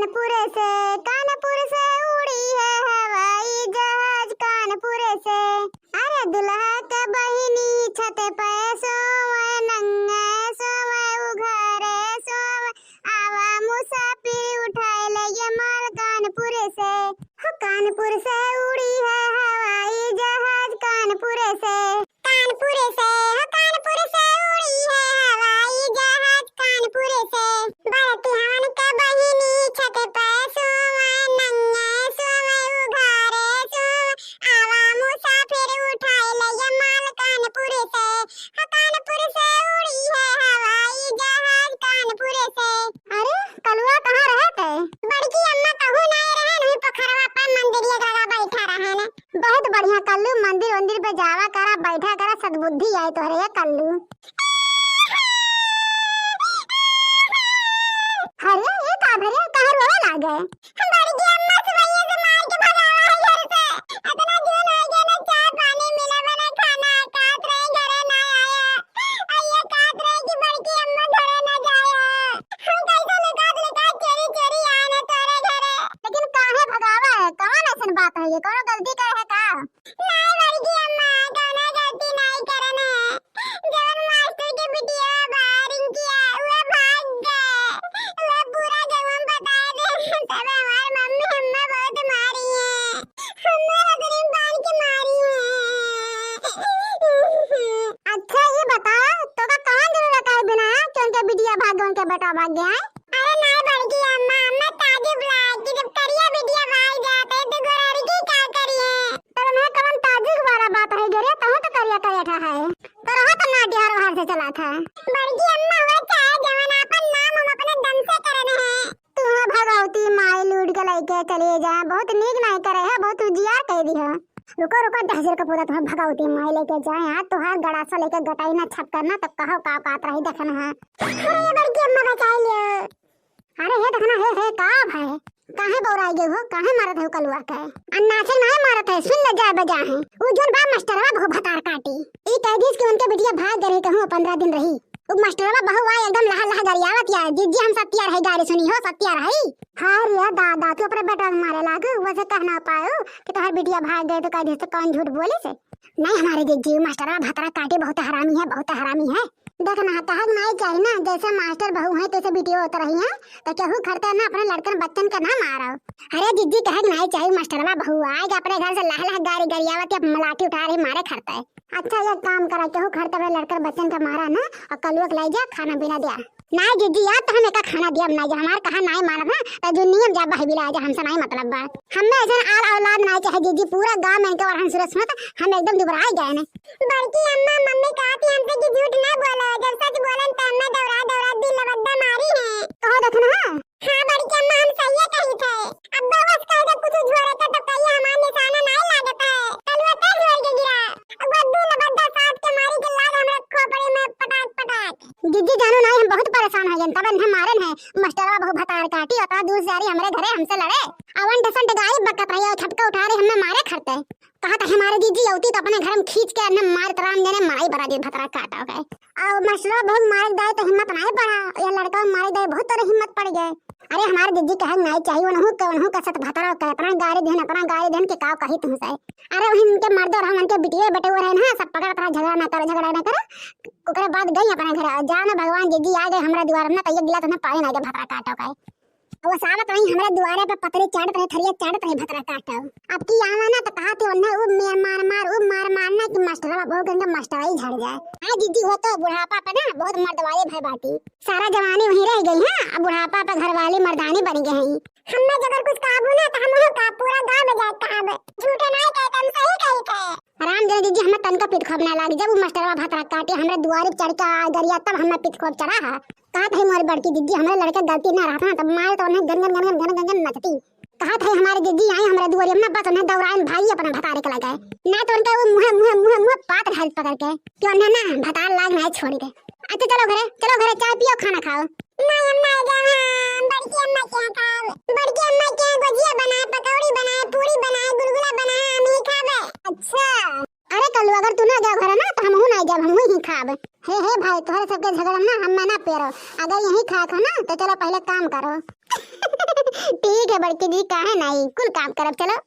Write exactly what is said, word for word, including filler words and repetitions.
कानपुर से, कानपुर से उड़ी है हवाई जहाज कानपुर से। अरे दुल्हा के बहिनी छत पे सोवे, नंगे सोवे, उघारे सोवे, आवा मुसाफिर उठाए ले ये माल कानपुर से। हो कानपुर से उड़ी है हवाई जहाज कानपुर से। कानपुर से, हो कानपुर से उड़ी है हवाई जहाज कानपुर से। बरतिहन के बहिनी छत पे सोवे, नंगे सोवे, उघारे सोवे, आवा मुसाफिर उठाए ले ये माल कानपुर से। हो कानपुर से उड़ी है हवाई जहाज कानपुर से। अरे कलुआ कहाँ रहे थे? बड़की अम्मा कहूँ नाहीं रहे, नहीं पोखरवा पर मंदिरिया के लगा बैठा रहे न। बहुत बढ़िया कल्लू, मंदिर वंदिर पे जावा करा, बैठा करा, सद्बुद्धि आई तोहरे ये कल्लू। अरे ये का भरे, काहे रोवे लागे? बड़की अम्मा सुबहिया से मार के भगावा है घर से। इतना दिन हो गया ना चाय पानी मिला बना खाना, कात रहे घरे ना आया। अइया कात रहे कि बड़की अम्मा घरे ना जाया। हम कैसे लुकात लुकात चोरी चोरी आए ना तोरे घरे। लेकिन काहे भगावा है? कौन ऐसन बात है ये? कौनो गलती करे है का? नाय बड़की अम्मा, कौनो गलती नाय करन है। जवन मास्टर के बिटिया बा रिंकिया, उहे भाग गए। उहे पूरा जवन बताए दे, तबे हमार मम्मी हम्मा बहुत मारी है। हम्मा रजनी बांध के मारी है। अच्छा ये बता, तोका कौन जरूरत है बिना कि उनके बिटिया भाग गए, उनके बेटा भाग गए हैं? अरे नाय बड़की अम्मा, अम्मा ताजुब लाग कि जब करिया बिटिया भाग जाते तो गोरहरकी का करिए? तब मैं कवन ताजुब वाला बात है गे रे, तहूँ तो करिया करिया ठा है। तो रहा तो नाट्य हर बाहर से चला था। बड़की अम्मा हुआ चाहे जवन आपन नाम हम अपने दम से करन है। तू है भगवती माई लूट के लेके चले जाए, बहुत नीक नाय करे है, बहुत उजियार कह दी है। रुको रुको, दहजर का पूरा तुम्हें भगवती माई लेके जाए, आज तुहार गड़ासा लेके गटाई ना छप करना तो कहो का औकात रही देखन है। अरे ये बड़की अम्मा बचाई लियो। अरे हे देखना, हे, हे, का भाई? काहे बौराई गए हो? काहे मारत हो कलुआ के? आ नाचे नाय मारत है, सुन ले जाए बजा है। उ जोन बा मास्टरवा बहु भतार काटी। ई कह दीस कि उनके बिटिया भाग गए रही, कहूँ पन्द्रह दिन रही। उ मास्टरवा बहु आए एकदम लहा लहा गरियावत या, "जिज्जी हम सत्या रही, गाड़ी सुनी हो, सत्या रही।" हाँ रे दादा, तू अपने बेटा के मारे लागू, वैसे कहना पायो कि तोहर बिटिया भाग गए तो कह दीस तो कौन झूठ बोली से? नहीं हमारे जिज्जी, मास्टरवा भतार काटी बहुत हरामी है, बहुत हरामी है। देखना, कहक नाई चाही ना, जैसे मास्टर बहू हैं, तैसे बिटियो होत रही हैं, तो केहू खरते ना अपने लड़कन बच्चन के ना मारो। अरे जिज्जी, कहक नाई चाही, मास्टरवा बहू आए के अपने घर से लह लह गारी गरियावत या मलाठी उठा रही मारे खरते। अच्छा, एक काम करा, केहू खरते अपने लड़कन बच्चन के मारा ना, और कलुआ के लाई जा, खाना पीना दिया। नाई जिज्जी, यार तो हम एका खाना दिया ना, हमार कहा नाई मानब ना, तो जो नियम जा बहबिला जा, हमसे नाई मतलब बा। हमें ऐसा आल औलाद नाई चाहे जिज्जी, पूरा गाँव में इनके वरहन सुरत सुनत हम एकदम दुबराए गए ने। बड़की अम्मा, मम्मी कहती हमसे कि झूठ ना बोलो, जब सच बोलन तो हमें दौड़ा दौड़ा दिल लबद्दा मारी है। कहो देखना। हाँ बड़की अम्मा, हम सही कही थे। अब बस कह दे कुछ झोरे का तो कहिए हमार निशाना नहीं लागत है। कलुआ का झोर के गिरा। अब वो दिल लबद्दा साथ के मारी के लाग हमरा खोपड़ी में पटाक पटाक। जिज्जी जानो नाई, हम बहुत परेशान हो गए, तब इन्हें मारन है। मास्टरवा बहु भतार काटी, उतना दूर से आ रही हमरे घरे हमसे लड़े। अवन ठसन गाई बकत रही और छटका उठा रही, हमें मारे खरते। कहा था हमारे जिज्जी अवती तो अपने घर में खींच के अन्ने मार तराम जने माई बरा दे भतरा काटा हो गए। और मास्टरवा बहुत मारे दाए तो हिम्मत नहीं पड़ा, यह लड़का मारे दाए बहुत तोरे हिम्मत पड़ गए। अरे हमारे जिज्जी कहे नहीं चाहिए, उनहु के, उनहु के सत भतरा के इतना गारी देन, इतना गारी देन के का कही तुमसे। अरे वही इनके मर्दो रहा, उनके बिटिया बेटे वो रहे ना, सब पकड़ पकड़ झगड़ा ना करे, झगड़ा ना करे। ओकरे बाद गई अपने घर, जाओ ना भगवान जिज्जी आ गए हमरा दुआर में, तो ये गिला तुम्हें पानी ना दे भतरा काटो का। वो सावत रही हमरे दुआरे पे पतरी चाटत रही, थरिया चाटत रही भतरा काटो। अब की आवा ना तो कहा थे उन्हें वो मेर मार मार, वो मार मार ना कि मास्टरवा बहु गंगा मास्टरवा ही झड़ जाए। हाँ जिज्जी, वो तो बुढ़ापा पे ना बहुत मर्द वाली भय बाटी। सारा जवानी वहीं रह गई है, अब बुढ़ापा पे घर वाली मर्दानी बन गई है। हम्मे जबर कुछ कहबू ना तो हम हो का पूरा गांव में जाके कहबे। झूठे नाय कहे, हम सही कही थे। राम जने जिज्जी, हमें तनका पित खोप ना लागी। जब वो मास्टरवा भतरा काटे हमरे दुआरे पे चढ़ के आ गरिया, तब हमें पित खोप चढ़ा है। कहा थे मोर बड़की जिज्जी, हमरे लड़के गलती ना रहता ना, तब मारे तो उन्हें गन गन गन गन गन गन गन नचती। कहा थे हमारे जिज्जी आई हमरे दुआरे में, बस उन्हें दौड़ाइन भाई अपना भतारे के लगे। ना तो उनके वो मुँहे मुँहे मुँहे मुँहे पात घाल पकड़ के कि उन्हें ना भतार लाग ना छोड़ के। अच्छा चलो घरे, चलो घरे चाय पियो, खाना खाओ। नहीं हम ना जाओ, हम बड़की अम्मा के यहाँ खाओ। बड़की अम्मा के यहाँ गुजिया बनाए, पकौड़ी बनाए, पूरी बनाए, गुलगुला बनाए, हम ही खाबे। अच्छा। अरे कल्लू, अगर तू ना जाओ घरे ना तो हमहू ना जाब, हमहू ही खाब। हे हे भाई, तोहरे सबके झगड़ा ना हम ना पेरो। अगर यही खाए हो ना तो चलो पहले काम करो। उठे बड़की जी, काहे नाही, कुल काम करब, चलो।